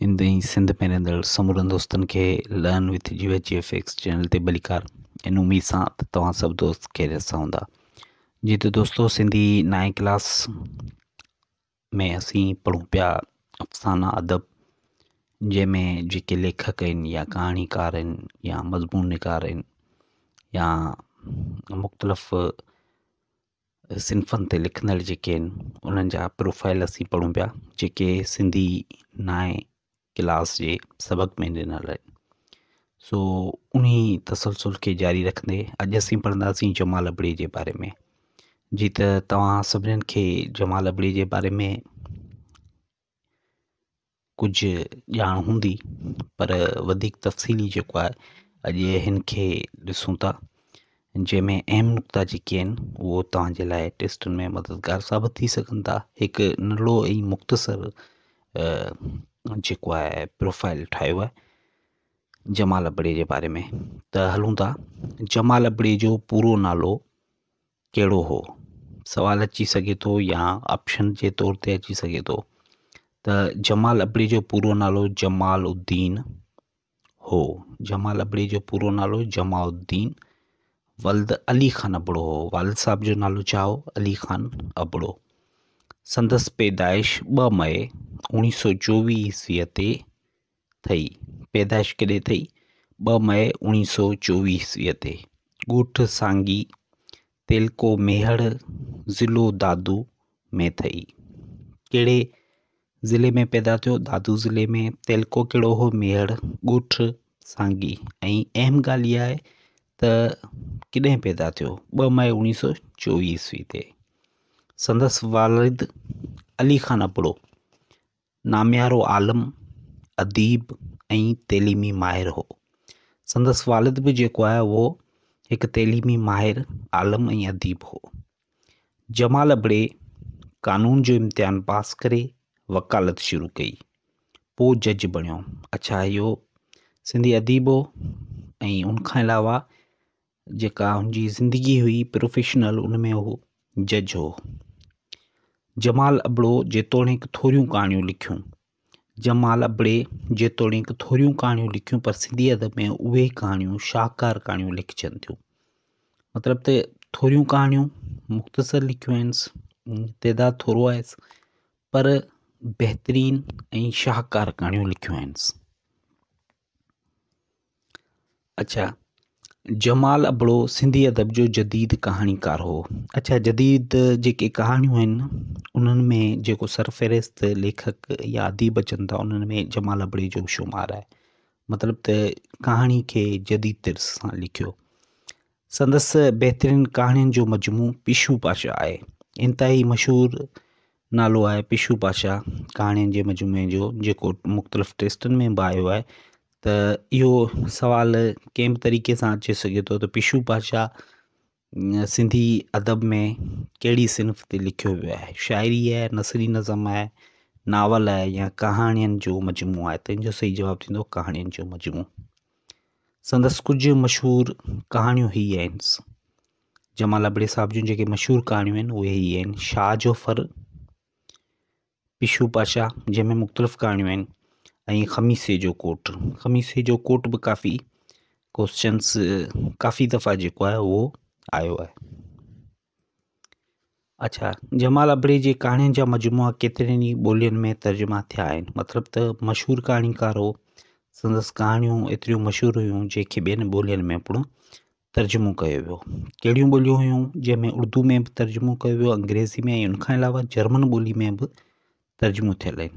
هند ۽ سنڌ ۾ رهندڙ سمورن دوستن کي learn with G H F X channel تي ڀليڪار ان اميد سان ته توهان سڀ دوست خيريت سان هوندا. جي ته دوستو سنڌي نائين ڪلاس ۾ اسين پڙهون پيا افسانه ادب جنهن ۾ جيڪي ليکڪ آهن يا ڪهاڻيڪار آهن يا مضمون نگار آهن يا مختلف صنفن تي لکندڙ جيڪي آهن انهن جا پروفائل اسين پڙهون پيا جيڪي سنڌي نائين ڪلاس جي سبق ۾ ڏنل آهن. سو انهي تسلسل کي جاري رکندي اڄ اسين پڙهنداسين جمال ابڙي جي باري ۾. جي ته توهان سڀنين کي جمال ابڙي جي باري ۾ ڪجهه ڄاڻ هوندي پر وڌيڪ تفصيلي جيڪو آهي اڄ هن کي ڏسون ٿا جنهن ۾ اهم نقطا جيڪي آهن اهو توهان جي لاء ٽيسٽن ۾ مددگار ثابت ٿي سگهن ٿا. هڪ ننڍڙو ۽ مختصر جيڪو آهي پروفائل ٺاهيو آهي جمال ابڙي جي باري ۾ ته هلون ٿا. جمال ابڙي جو پورو نالو ڪهڙو هو؟ سوال اچي سگهي ٿو يا آپشن جي طور تي اچي سگهي ٿو ته جمال ابڙي جو پورو نالو جمال الدين هو. جمال ابڙي جو پورو نالو جمال الدين ولد علي خان ابڙو هو. والد صاحب جو نالو ڇا هو؟ علي خان ابڙو. سندس پيدائش 2 مئي 1924 عيسويء تي ٿئي. پيدائش ڪڏهن ٿئي؟ 2 مئي 1924 عيسويء تي ڳوٺ سانگي، تعلقو ميهڙ، ضلعو دادو ۾ ٿئي. ڪهڙي ضلعي ۾ پيدا ٿيو؟ دادو ضلعي ۾. تعلقو ڪهڙو هو؟ ميهڙ. ڳوٺ سانگي. ۽ اهم ڳالهه اها آهي ته ڪڏهن پيدا ٿيو؟ 2 مئي 1924 عيسوي تي. سندس والد علي خان ابڙو ناميارو عالم، اديب ۽ تعليمي ماهر هو. سندس والد به جيڪو آهي اهو هڪ تعليمي ماهر، عالم ۽ اديب هو. جمال ابڙي قانون جو امتحان پاس ڪري وڪالت شروع ڪئي، پوء جج بڻيو. اڇا اهو سنڌي اديب هو ۽ ان کان علاوه جيڪا هن جي زندگي هئي پروفيشنل ان ۾ هو جج هو. جمال ابڙو جيتوڻيڪ ٿوريون ڪهاڻيون لکيون. جمال ابڙي جيتوڻيڪ ٿوريون ڪهاڻيون لکيون پر سنڌي ادب ۾ اهي ڪهاڻيون شاهڪار ڪهاڻيون لکجن ٿيون. مطلب ته ٿوريون ڪهاڻيون مختصر لکيون آهن، تعداد ٿورو آهي پر بهترين ۽ شاهڪار ڪهاڻيون لکيون آهن. اڇا جمال ابڙو سنڌي ادب جو جديد ڪهاڻيڪار هو. اڇا جديد جيڪي ڪهاڻيون آهن انهن ۾ جيڪو سرفهرست ليکڪ يا اديب اچن ٿا انهن ۾ جمال ابڙي جو به شمار آهي. مطلب ته ڪهاڻي کي جديد طرز سان لکيو. سندس بهترين ڪهاڻين جو مجموعو پشو پاشا آهي. انتهائي مشهور نالو آهي پشو پاشا ڪهاڻين جي مجموعي جو جيڪو مختلف ٽيسٽن ۾ به آيو آهي. ته اهو سوال ڪنهن به طريقي سان اچي سگهي ٿو ته پشو پاشا سنڌي ادب ۾ ڪهڙي صنف تي لکيو ويو آهي؟ شاعري آهي، نثري نظم آهي، ناول آهي يا ڪهاڻين جو مجموعو آهي؟ ته ان جو صحيح جواب ٿيندو ڪهاڻين جو مجموعو. سندس ڪجهه مشهور ڪهاڻيون هي آهن. جمال ابڙي صاحب جون جيڪي مشهور ڪهاڻيون آهن اهي هي آهن، شاهه جو ڦر، پشو پاشا جنهن ۾ مختلف ڪهاڻيون آهن ۽ خميسي جو ڪوٽ. خميسي جو ڪوٽ به ڪافي ڪوشچنس ڪافي دفعا جيڪو آهي اهو آيو آهي. اڇا جمال ابڙي جي ڪهاڻين جا مجموعا ڪيترين ئي ٻولين ۾ ترجما ٿيا آهن. مطلب ته مشهور ڪهاڻيڪار هو، سندس ڪهاڻيون ايتريون مشهور هيون جنهن کي ٻين ٻولين ۾ پڻ ترجمو ڪيو ويو. ڪهڙيون ٻوليون هيون جنهن ۾ اردو ۾ به ترجمو ڪيو ويو، انگريزي ۾ ۽ ان کان علاوه جرمن ٻولي ۾ به ترجمو ٿيل آهن.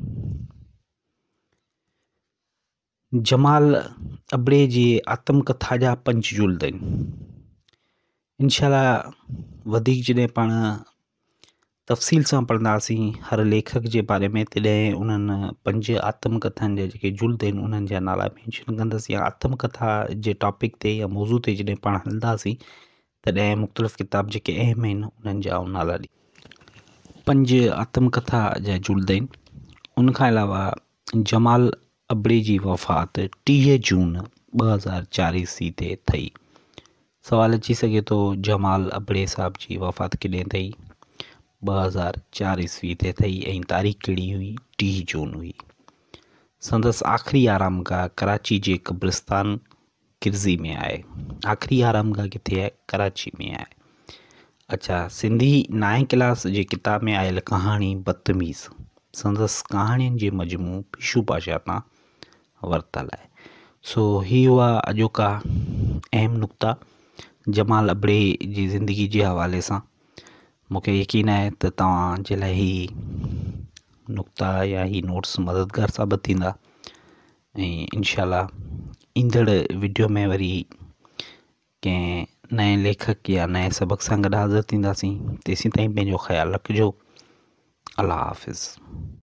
جمال ابڙي جي آتم ڪٿا جا 5 جلد آهن. انشاء الله وڌيڪ جڏهن پاڻ تفصيل سان پڙهنداسين هر ليکڪ جي باري ۾ تڏهن انهن 5 آتم ڪٿائن جا جيڪي جلد آهن انهن جا نالا مينشن ڪندس يا آتم ڪٿا جي ٽاپڪ تي يا موضوع تي جڏهن پاڻ هلنداسين تڏهن مختلف ڪتاب جيڪي اهم آهن انهن جا آئون نالا ڏي. 5 آتم ڪٿا جا جلد آهن. ان کان علاوه جمال ابڙي جي وفات 30 جون 2004 عيسوي تي ٿي. سوال اچي سگهي ٿو جمال ابڙي صاحب جي وفات ڪڏهن ٿي؟ 2004 عيسوي تي ٿي ۽ تاريخ ڪهڙي هئي؟ 30 جون هئي. سندس آخري آرامگاهه ڪراچي جي قبرستان گرزي ۾ آهي. آخري آرامگاهه ڪٿي آهي؟ ڪراچي ۾ آهي. اڇا سنڌي نائين ڪلاس جي ڪتاب ۾ آيل ڪهاڻي بدتميز سندس ڪهاڻين جي مجموعو پيشو پاشا تان ورتل آهي. سو هي هئا اڄوڪا اهم نقطا جمال ابڙي جي زندگي جي حوالي سان. مون کي يقين آهي ته توهان جي لاء هي نقطا يا هي نوٽس مددگار ثابت ٿيندا ۽ انشاء الله ايندڙ وڊيو ۾ وري ڪنهن نئين ليکڪ يا نئين سبق سان گڏ حاضر ٿينداسين. تيسين تائين پنهنجو خيال رکجو. الله حافظ.